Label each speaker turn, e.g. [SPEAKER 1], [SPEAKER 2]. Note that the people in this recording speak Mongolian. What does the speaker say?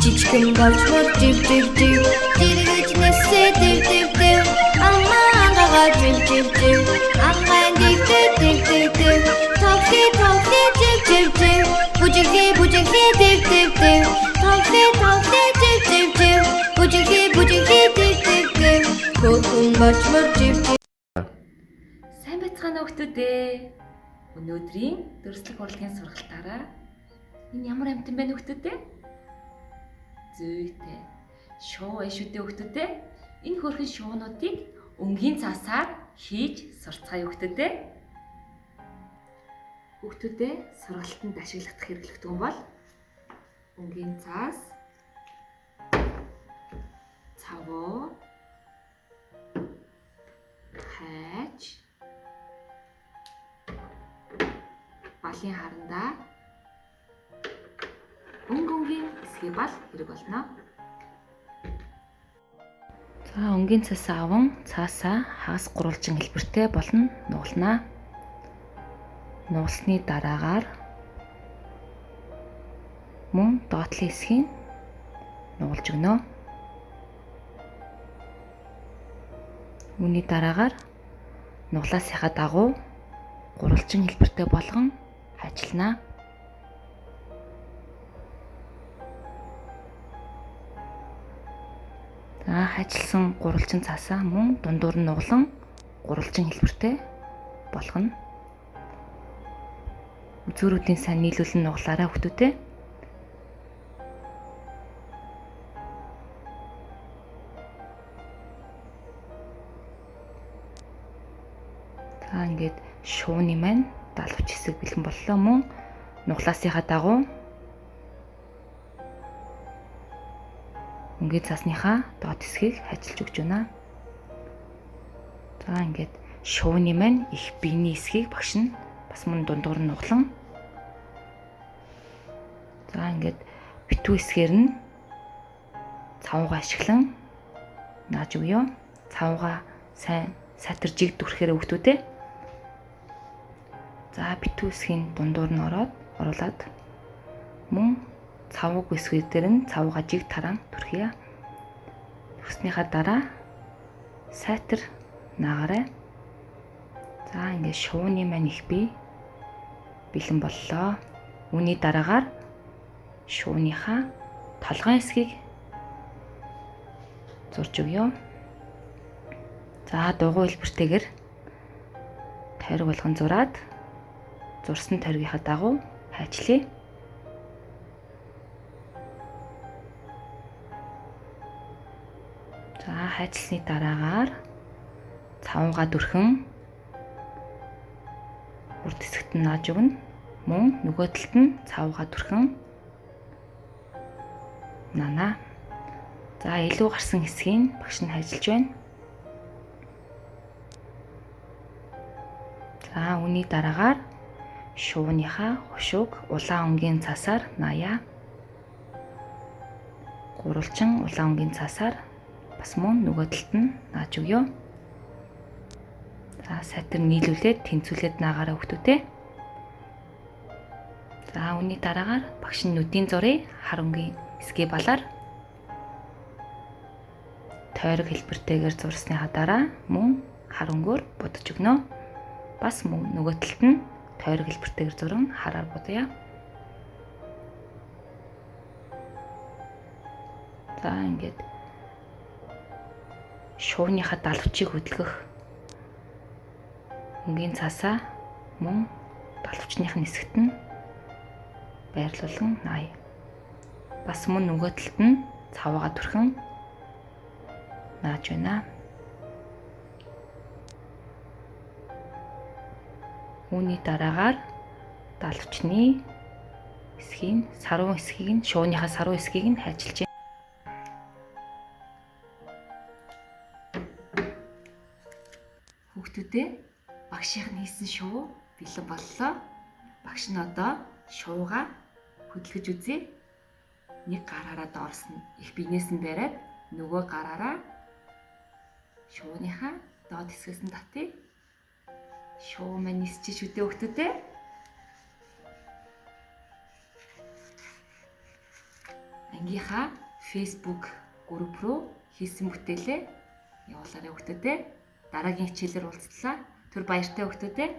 [SPEAKER 1] Жижигхэн болчмор жив жив жив. Жиргэж нисээ дэв дэв дэв. Аммаа ангагаа жив жив жив. Ангаан дэв дэв дэв дэв дэв. Тоглоё тоглоё жив жив жив. Бүжиглээ бүжиглээ дэв дэв дэв. Тоглоё тоглоё жив жив жив. Бүжиглээ бүжиглээ дэв дэв дэв. Хөөхөн болчмор жив жив.
[SPEAKER 2] Сайн байцгаана уу хүмүүдээ. Өнөөдрийн дүрслэх урлагийн сургалтаараа энэ ямар амьтан бэ хүмүүдээ? Зүйтэй. Шуу ээ шүү дээ хүмүүдээ. Энэ хөөрхөн шуунуудыг өнгийн цаасаар хийж сурцгаая хүмүүдээ. Хүмүүдээ сургалтанд ашиглах хэрэглэгдэн бол өнгийн цаас, цавуу, хайч, балын харандаа өнгө өнгийн эсхий бал хэрэг болно. За өнгийн цаасаа аван цаасаа хагас гурвалжин хэлбэртэй болно нугалнаа. Нугалсны дараагаар мөн доотлын хэсгийг нугалж өгнө. Үүний дараагаар нуглаасынхаа дагуу гурвалжин хэлбэртэй болгон хайчилнаа. За хайчилсан гурвалжин цаасаа мөн дундуур нь нуглан гурвалжин хэлбэртэй болгоно. Үзүүрүүдийн сайн нийлүүлэн нуглаарай хүүхдүүдээ. За ингээд шууны маань далавч хэсэг бэлэн боллоо мөн нуглаасынхаа дагуу өнгийн цаасныхаа доод хэсгийг ажиллаж өгч байна. За ингээд шууны маань их биений хэсгийг багш нь бас мөн дундуур нь нуглан. За ингээд битүү хэсгээр нь цавууга ашиглан нааж өгье. Цавууга сайн сатар жиг дүрхээр өгдүүдээ. За битүү хэсгийн дундуур нь ороод оруулаад мөн цавууг хэсгээр дээр нь цавууга жиг тараан түрхье. Түрхснийхаа дараа сайтар наагаарай. За ингээд шууны маань их бие бэлэн боллоо. Үүний дараагаар шууныхаа толгойн хэсгийг зурж өгье. За дугуй хэлбэртэйгээр тойрог болгон зураад зурсан тойргийнхаа дагуу хайчлаа. За хайчилсны дараагаар цавууга дүрхэн урд хэсэгт нь нааж өгнө. Мөн нөгөө талд нь цавууга дүрхэн наана. За илүү гарсан хэсгийг багш нь хайчилж байна. За үүний дараагаар шууныхаа хушууг улаан өнгийн цаасаар наая. Гурвалжин улаан өнгийн цаасаар бас мөн нөгөө талд нь нааж өгье. За сайтар нийлүүлээд тэнцвүүлээд наагаараа өгдөө. За үүний дараагаар багш нь нүдийн зургийг хар өнгийн эсгээ балаар тойрог хэлбэртэйгээр зурсныхаа дараа мөн хар өнгөөр будаж өгнө. Бас мөн нөгөө талд нь тойрог хэлбэртэйгээр зуран хараар будъя. За ингээд шууныхаа далавчийг хөдөлгөх өнгийн цаасаа мөн далавчных нь хэсэгт нь байрлуулан наая. Бас мөн нөгөө талд нь цавууга түрхэн нааж байна. Үүний дараагаар далавчны хэсгийг, саруу хэсгийг нь шууныхаа саруу хэсгийг нь хайчилж байна. Хүүхдүүдээ багшийнх нь хийсэн шувуу бэлэн боллоо. Багш нь одоо шувууга хөдөлгөж үзье. Нэг гараараа доорс нь их биенээс нь бариад нөгөө гараараа шувууныхаа доод хэсгээс нь татъя. Шувуу маань нисчих шүү дээ хүүхдүүдээ. ангийнхаа Facebook групп руу хийсэн бүтээлээ явуулаарай, хүүхдүүдээ. Дараагийн хичээлээр уулзлаа. Түр баяртай, хүүхдүүдээ.